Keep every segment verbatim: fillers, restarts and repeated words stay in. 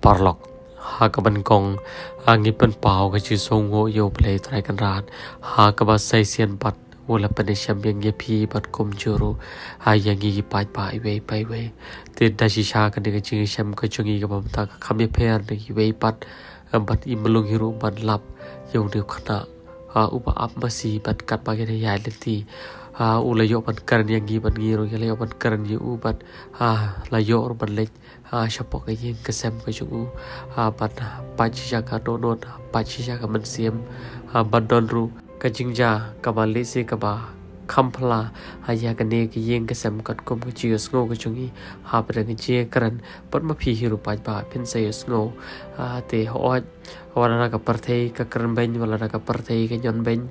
Paralok, ha kaba nyngkong, ha ngi pynpaw ka jingsngewnguh ïa U Blei Trai Kynrad, ha kaba sa shisien pat u la pynshem ïa ngi ïa phi bad kumjuh ruh ha ïa ngi ki paidbah iwei pa iwei. Te da shisha kane ka jingshem ka jong ngi kaba mynta ka kham ïapher na iwei pat, bad i mlung hi ruh ban lap ïa une u khynnah, ha, uba ap masi bad katba ngi ïaid lynti, ha, u la ïoh ban kren ïa ngi bad ngi ruh ngi la ïoh ban kren ïa u bad, ha, la ïoh ruh ban leit, ha, shapoh ka ïing ka sem ka jong u, ha, ban pait shisha ka dohnud, pait shisha ka mynsiem, ha, ban don ruh ka jingjia kaba lehse kaba kham phylla, ha, ïa kane ka ïing ka sem katkum ka jingïasngew ka jong ngi, ha, ba dang ka jingkren, bad ma phi hi ruh paidbah phin sa ïasngew, ha, te hooid, wat la da ka pyrthei ka kren beiñ, wat la da ka pyrthei ka ñion beiñ,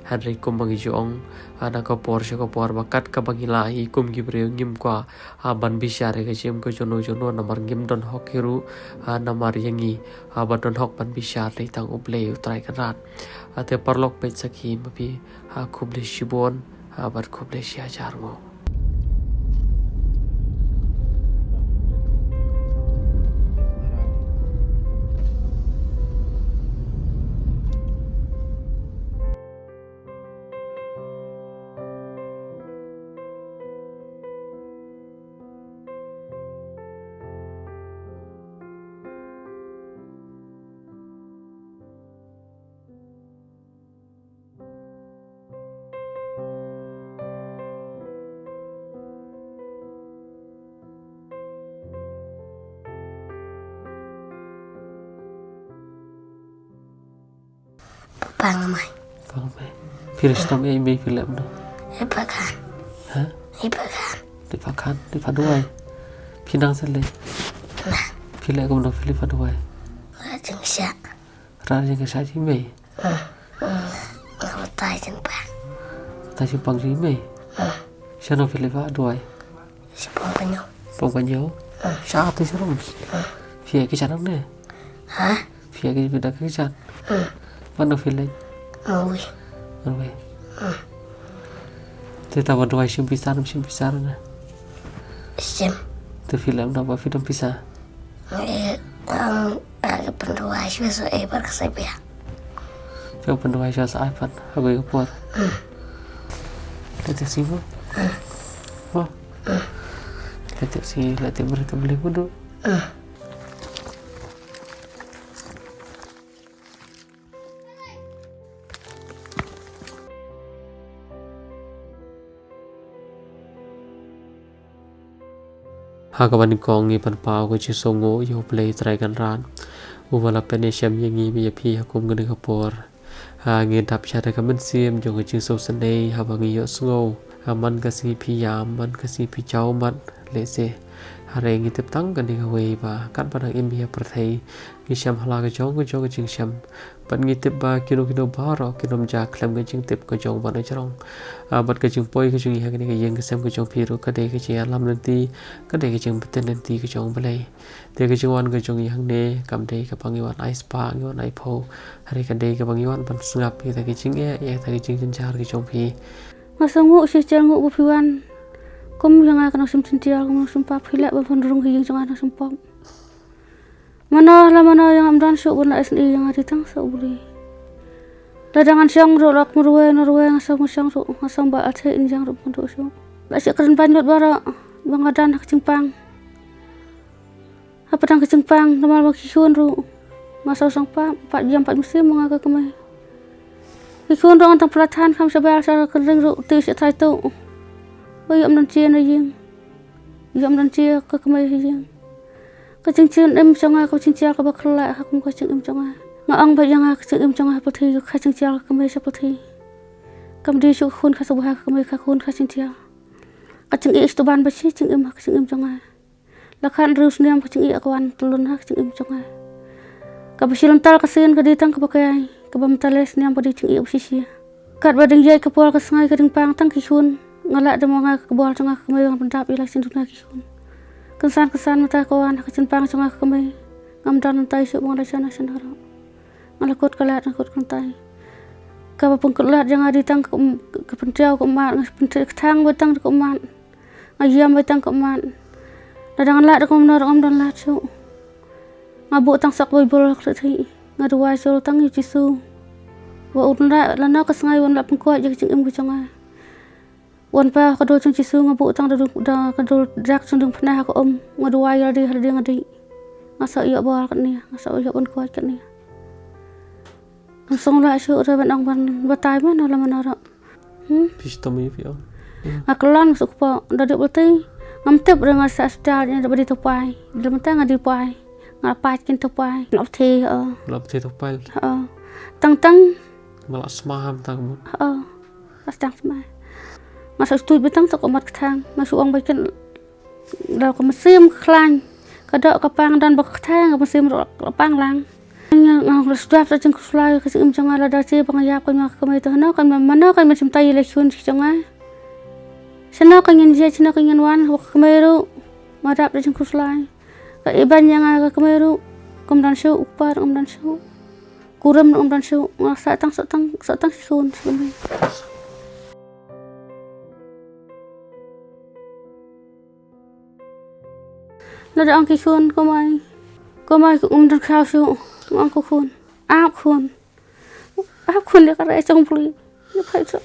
hynrei kumba ngi ju ong, ha, na ka por sha ka por ba kat kaba ngi lah hi kum ki briew ngim kwah, ha, ban bishar ïa ka jingim ka jong no jong no namar ngim don hok hi ruh, ha, namar ïa ngi, ha, ba don hok ban bishar dei tang U Blei U Trai Kynrad. Ha, te paralok peit sakhi ma phi, ha, khublei shibun, ha, bad khublei shihajar nguh. Papa nga mai. Papa nga mai. Phi la shitom ei mei, phi leh kumno? Ei pa khan. Ha? Ei pa khan. Leh pa khan, leh pa duwai. Phi nang sa leh. Nah. Phi leh kumno phi leh pa duwai? Nga jingshah. Rat jingshah jingmei. Hmm. Hmm. Nga batai jingpang. Batai jingpang jingmei. Hmm. Shano phi leh pa duwai? Shi pom ka ñiew. Pom ka ñiew? Hmm. Sha te sharum. Hmm. Phi ïa ki chan ne? Ha? Phi ïa ki bida ki chan. Hmm. Mano phi leh? Marwei. Marwei. Hmm. Te ta ba duwai shim pisa, shim pisa ne? Shim. Te phi leh da ba phi dam pisa? Eh, um, ah, ka pynduwai shwa sa ai pat ka sa pia. Ka pynduwai shwa sa ai pat, ha kawei ka por. Hmm. Leh tip sngi mo? Hmm. Mo? Hmm. Leh tip sngi, leh tip bri, tip bri mo do. Hmm. Ha kaba nyngkong ngi pynpaw ka jingsngewnguh ïa U Blei Trai Kynrad, uba la pynshem ïa ngi bad ïa phi ha kum kane ka por. Ha, ngi dap sha da ka mynsiem jong ka jingsngewsynei haba ngi ïohsngew, ha, man ka sngi phi ïam, man ka sngi phi jaw mat, lehse. Hynrei ngi tip tang kane kawei ba katba dang im hi ha pyrthei, ngi shem ha la ka jong ka jong ka jingshem. Bad ngi tip ba kino kino baroh kin ym jia khlem ka jingtip ka jong u ba na jrong. Ah, bad ka jingpoi ka jong ngi ha kane ka ïing ka sem ka jong phi ruh ka dei ka jingïalam lynti, ka dei ka jingbtin lynti ka jong U Blei. Te ka jingwan ka jong ngi hangne kam dei kaba ngi wan ai spah, ngi wan ai phew. Hynrei ka dei kaba ngi wan ban sngap ïa kita ki jingeh, ïa kita ki jingjynjar ka jong phi. Nga sngewnguh shisha, nguh ba phi wan. Kum ïa nga ka nongshim jynjar, ka nongshim pap, phi leh ba phin rung ha ïing jong nga nongshim pap. Mano la mano ïa nga ym don shuh ban leh isynei ïa nga, dei tang sa U Blei. Lada ngan shong ruh la ka marwei, marwei nga shong, nga shong ruh, nga shong ba la theh ïing jong ruh ban duh shuh. La shu kren ban lut baroh ba nga don ha ka jingpang. Ha pateng ka jingpang, namar ba ki khun ruh nga shu sngewpap, pait biang pait mynsiem ma nga ka kmie. Ki khun ruh ngan tang pynlait than kham sha bel sha ka ring ruh, te sha tai tuh. Ba ïoh ym don jia na ïing. Ïoh ym don jia ka kmie ha ïing. Ka jingim jong nga, ka jingim kaba khlaiñ ha kum ka jingim jong nga. Nga ong ba ïa nga ka jingim jong nga ha pyrthei, ka jingim ka kmie sha pyrthei. Kam dei shuh ka khun ka sngewbha, ka kmie ka khun ka jingim. Ka jingim sha tuban ba shi jingim ha ka jingim jong nga. La khathynriew snem ka jingim ka wan tylli ha ka jingim jong nga. Kaba shi lynter ka sien ka dei tang kaba kai, kaba mynta le snem ka dei jingim ba shisha. Katba dang ïaid ka por ka sngi ka dang pang tang ki khun. Nga lah da ma nga ka bor jong nga ka kmie ban pyndap ïa la ka jingduna ki khun. Kynsan kynsan mynta ka wan ha ka jingpang jong nga ka kmie. Ngam don nangtai shuh ba nga la jan ha shen haroh. Nga la kut ka lad, nga kut kyntai. Kaba pynkut lad jong nga dei tang ka um, ka pyntiaw ka ummat, nga pyntiaw ka thang ba tang ka ummat. Nga ïam ba tang ka ummat. Lada ngan lad da kumno ruh ngam don lad shuh. Nga Nga buh tang sok Baibl ha ka lynti. Nga duwai shuh tang ïa u Jisu. Wat un lah lano ka sngi wan lah pynkoit ïa ka jingim ka jong nga. Wan pa ka dor jong u Jisu, nga buh tang da, da ka dor dak jong ding phna ha ka um. Nga duwai ïa lade ha lade nga dih. Nga sa ïoh bor katne, nga sa ïoh wan koit katne. Ngam sngewlah shuh ruh ban ong ban batai mano la mano ruh. Hmm? Phi shitom ïa phi ong. Nga kyllon nga suk po da dei balti. Ngam tip ruh nga sa hospital ïa da ba dei to pai. Da mynta nga dei pai. Nga la pait kin to pai. Nga la pthi, oh. Nga la pthi to pai. Oh. Tang tang. Nga la sma ham tang mut. Oh. Nga la tang sma. Nga sa tuid ba tang sa ko mat kthang. Nga shu ong ba kin Da ka mynsiem ka khlaiñ. Ka doh ka pang don ba ka kthang, ka mynsiem ruh ka pang lang. Nga, nga, nga sdap sa jingkhuslai ka jingim jong nga lada shi ba nga ïap ka nga ka kmie to hano, ka mano ka mynsiem tai ïa la khun shi jong nga. Shano ka ngin jied, shano ka ngin wan, ba ka kmie ruh. Nga dap sa jingkhuslai. Ka iban ïa nga ka kmie ruh. Kam don shuh, u kpa ruh kam don shuh. Kurim ruh kam don shuh. Nga sa tang, sa tang, sa tang shi khun, shi kmie. Lada ong ki khun, kumai. Kumai, kum dang khaw shuh. Ong ko khun. Ap khun. Ap khun ïa ka rai jong u Blei. Ïa phai shuh.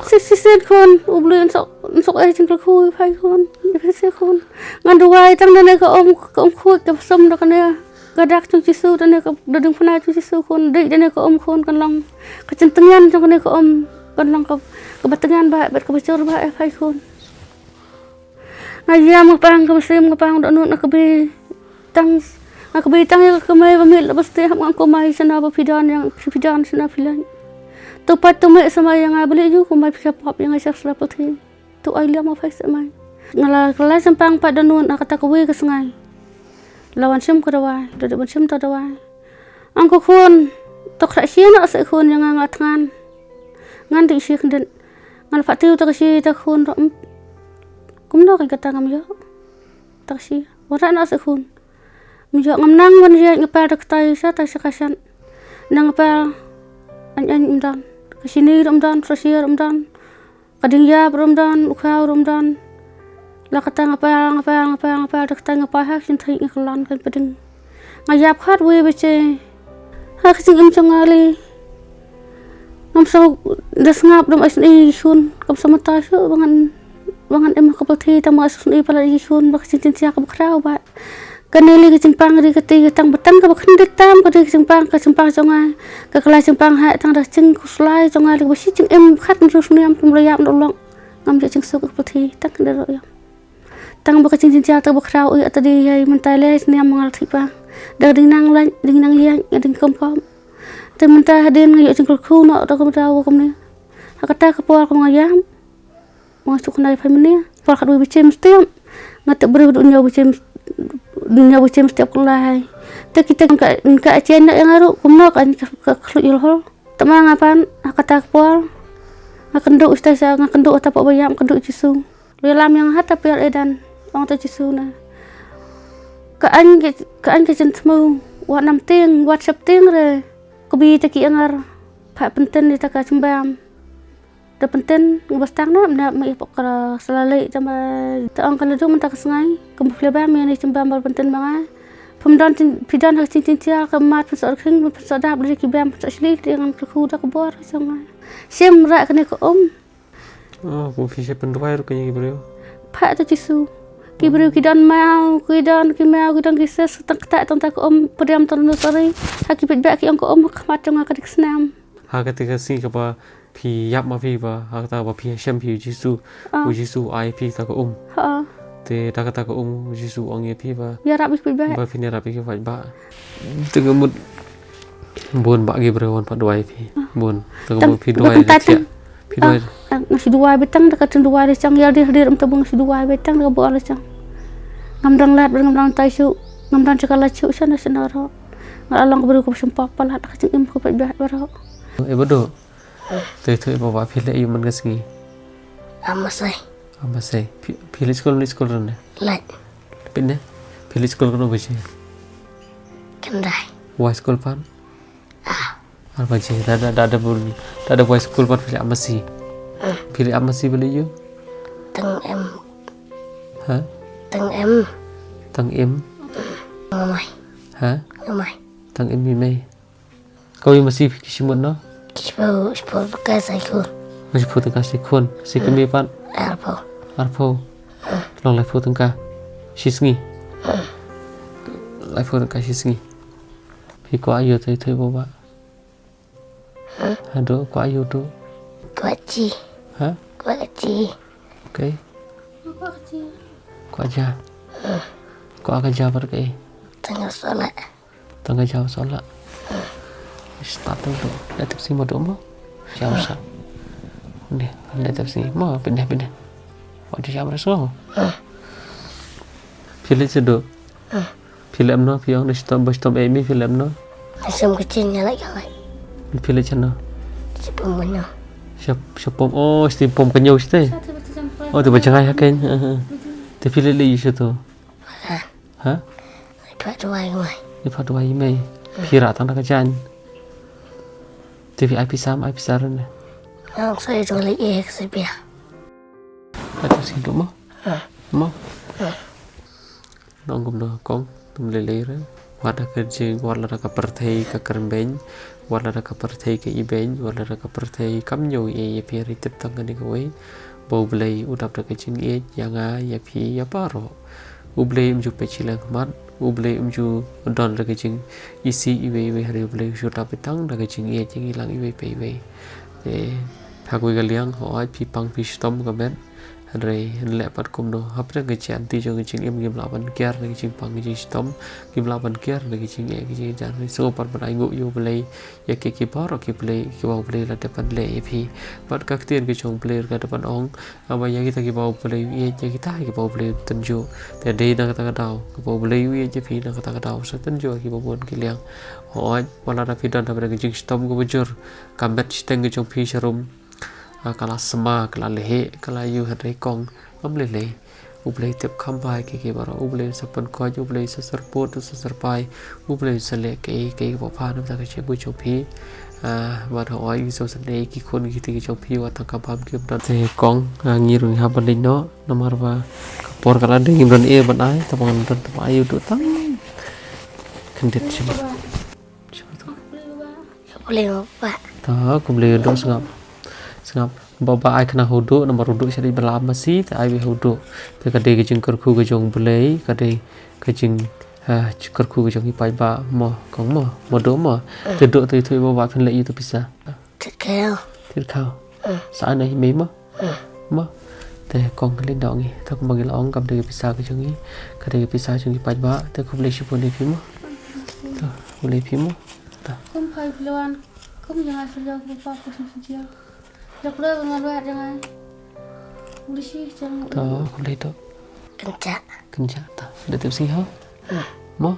Si, si, si khun. U Blei un suk, un suk ai jingkyrkhu ïa phai khun. Ïa phai shi khun. Ngan duwai tang da ne ka um, ka um khuid ka sum da kane. Ka dak jong u Jisu da ne ka, da ding phna jong u Jisu khun. Dei da ne ka um khun kan long. Ka jingtyngan jong kane ka um kan long ka, kaba tyngan bha, bad kaba jur bha ïa phai khun. Nga ïam nga pang ka mynsiem nga pang dohnud nga kbei tang, nga kbei tang ïa ka kmie ba miet la ba stieh, nga ong ko mai shano ba phi don ïa, phi don shano phi leit. To pat to mih sa mai ïa nga, balei ïa ko mai phi ka pop ïa nga sha sla pyrthei. To ai liam ma phai sa mai. Nga la, ka la sngewpang pat dohnud ha kata kawei ka sngi. La wan shim ka dawai, da dei ban shim ta dawai. Ong ko khun, to khrah shi noh sa khun ïa nga nga thngan. Ngan dei shi khyndiat. Nga la phah tiew ta ka shi ta khun ruh. Kumno ka kata ngam ïoh. Ta ka shi. Wanrah noh sa khun. Ngam ïoh ngam nang ban ïaid nga pal da ktai sha ta sha ka shan. Nang nga pal ain ain ym don. Ka shini ruh ym don, sa shi ruh ym don. Ka ding ïap ruh ym don, u khaw ruh ym don. La kata nga pal, nga pal, nga pal, nga pal, da kata nga pal ha ka jingthiah nga kyllon ka pdeng. Nga ïap khatwei baje. Ha ka jingim jong nga lei. Ngam shu da sngap da ym ai sngewsih ïa ki khun. Kam shu mynta shuh ba ngan, ba ngan im ha ka pyrthei tang ba ai sngewsih palat ïa ki khun ba ka jingjynjar kaba khraw bha. Kane lei ka jingpang dei ka tei ka tang ba tang kaba khyndiat tam ka dei ka jingpang, ka jingpang jong nga. Ka kylla jingpang ha tang da jingkhuslai jong nga lei kaba shi jingim khat ngan shu sngewsih kum la ïap nda u lok. Ngam ïoh jingsuk ha ka pyrthei tang ka dei ruh ïa. Tang ba ka jingjynjar tang ba khraw ïa ta dei ïa mynta lei snem ma nga la thiah ba. Da ding nang lait, ding nang ïaid, nga ding kyrpad. Te mynta hadien nga ïoh jingkyrkhu noh da ka mraw kumne. Ha kata ka por ka nga ïam. Nga shu khyndai phai mynne. Por khatwei baje mestiap. Nga tip briew dun ïa baje, dun ïa baje mestiap kyllai. Te kita ka, ka achen noh ïa nga ruh kumno ka, ka, ka khluit ïa lhor. Te ma nga pan ha kata ka por. Nga kynduh ista sha, nga kynduh ha ta pok ba ïam, kynduh Jisu. Ïalam ïa nga ha ta pyrthei Eden, ong ta Jisu na. Ka aiñ ka, ka aiñ ka jingthmu, wat nam tieng, wat shep tieng re. Ka bi ta ki angar, pha pynten ïa ta ka jingbam. Da pynten, nga ba stang na, na ma ïa pok ka sla lei ta ma, ta ong ka la dum ta ka sngai, ka ba phle bam ïa ni jingbam ba pynten ba nga. Phim don jing, phi don ha ka jingjynjar, ka mat pynsoh rkhing, pynsoh dap, da ki bam, pynsoh shli, da ngan kyrkhu da ka bor, jong nga. Shim rah kane ka um. Oh, kum phi sha pynduwai ruh kane ki briew. Pha to Jisu. Ki briew ki don maw, ki don ki maw, ki don ki ses, tang kata tang ta ka um, pdiam tang nu sari. Ha ki peit ba ki ong ka um, khmat jong nga ka dik snam. Ha kata ka sngi kaba phi ïap ma phi ba, ha kata ba phi shem phi Jisu, Ah. U Jisu ai phi ta ka um. Ha. Te ta kata ka um, U Jisu ong ïa phi ba. Ïarap ïa ki peit ba. Ba phin ïarap ïa ki peit ba. Te ka mut Bun ba ki briew wan pat duwai phi. Bun. Tang ba phi duwai da tang. Phi duwai. Nga shu duwai ba tang da ka jingduwai da chang ïa di hadir em ta bun shu duwai ba tang da ka bor da chang. Ngam dang lad ba ngam dang tai shu. Ngam dang chaka lad shu sha na sha na ro. Nga la long ka briew ka ba sum pop palat da ka jingim ka ba ba ro. Eh, Badu. Te te ba ba phi leh ïa man ka sngi. Amasai. Amasai. Phi, phi leit skul, leit skul rane? Leit. Phi ne? Phi leit skul kano baje? Khyndai. Wai skul pan? Ah. Ar baje. Da, da, da, da bun. Da, da wai skul pan phi leit amasi. Ah. Phi leit amasi ba leit ïu? Tang em. Ha? Tang em. Tang em. Mamai. Ha? Mai. Tang im i mei. Kawei masi phi ki shimut no? Shiphew, shiphew tyngka shi khun. Shiphew tyngka shi khun. Shi kmie pat? Arphew. Arphew. Long laiphew tyngka shi sngi. Laiphew tyngka shi sngi. Phi kwah ïoh tei tei ba ba. Haduh kwah ïoh duh. Kwah ji. Ha? Kwah ji. Okay. Kwah ja. Kwah ka ja pat kaei? Tang ka sola. Tang ka ja sola. Start tu tu. Dah tepsi mo duh mo. Jam sa. Ni, dah tepsi mo, pindah pindah. Wa di jam reso. Pilih sedu. Film no, phi ong da shitom, ba shitom eh mi film no. Asim kucing nyala nyala. Pilih channel. Sipom mano. Siap, siap pom. Oh, siap pom kenyau situ. Oh, tu baca ngai hakin. Te pilih lagi situ. Ha? Ipat tuai mai. Ipat tuai mai. Phi ra tang da ka jan. Te phi ai pisam, ai pisar ne. Yang saya tu lagi eh saya biar. Atu sing tu mo. Mo. Nong kumno kong, tum lei lei re. Wat da ka jing, wat la da ka pyrthei ka kyrmen, wat la da ka pyrthei ka iben, wat la da ka pyrthei kam ñiew ei ïa phi, ri tip tang kane kawei. Ba U Blei u dap da ka jingïeit ïa nga, ïa phi, ïa baroh. U Blei um ju peit shiliang khmat, U Blei um ju don da ka jingisih iwei iwei, hynrei U Blei u ju dap tang da ka jingïeit ïa ngi lang iwei pa iwei. Te ha kawei ka liang, hooid phi pang phi shitom ka met. Hynrei nleh pat kumno, hapdeng ka jingïaid jong ka jingim ngim lah ban kiar na ka jingpang ka jingshitom, ngim lah ban kiar na ka jingeh ka jingjar. Hynrei sngewbha pat ban ainguh ïa U Blei ïa ki, ki baroh ki blei kiba U Blei la dep ban leh ïa phi. Bad ka ktien ka jong U Blei ka dep ban ong, ah, ba ïa kita kiba U Blei u ïeit, ïa kita kiba U Blei u tynjuh. Te dei na kata ka daw, kiba U Blei u ïeit ïa phi, na kata ka daw sa tynjuh ïa kiba bun ki liang. Hooid, wat la da phi don hapdeng ka jingshitom kaba jur, ka met shiteng ka jong phi sharum. Ah, ka la sma, ka la leheh, ka la ïuh, hynrei kong, ngam lei lei. U Blei u tip kham bha ïa ki, ki baroh, U Blei u sa pynkhuid, U Blei u sa syrpud, u sa syrpai, U Blei u sa leh kaei kaei kaba bha na ka bynta ka jingim jong phi. Ah, bad hooid, ngi sngewsynei ne ki khun ki kti ki jong phi, wat tang ka bam kim don. Te kong, ah, ngi ruh ngi hap ban leit noh, namar ba ka por ka la dei, ngim don ei ban ai, te ba ngan don te ba ai u duh tang khyndiat shibun. Khublei baba. Khublei baba. Ta, khublei u duh, sngap. Sngap. Baba ai khnang ha u duh, namar u duh sha dei ba la masi, te ai beit ha u duh. Te ka dei ka jingkyrkhu ka jong U Blei, ka dei ka jing, ha, kyrkhu ka jong i paidbah mo, kong mo, mo duh mo. Te duh te ïathuh baba phin leh ïa uto pisa. Tit khaw. Tit khaw. Sa ai na i mei mo. Mo. Te kong ka leit noh ngi. Te kumba ngi la ong kam dei ka pisa ka jong ngi. Ka dei ka pisa jong ngi paidbah. Te khublei shibun ïa phi mo. Te khublei phi mo. Te. Kum phai phi wan. Kum jong nga sha jong papa ku sha jong. Jong khublei ban wan wan jong nga. Khublei shi jong. Te khublei to. Kynja. Kynja te. Khublei te shi ho. Mo.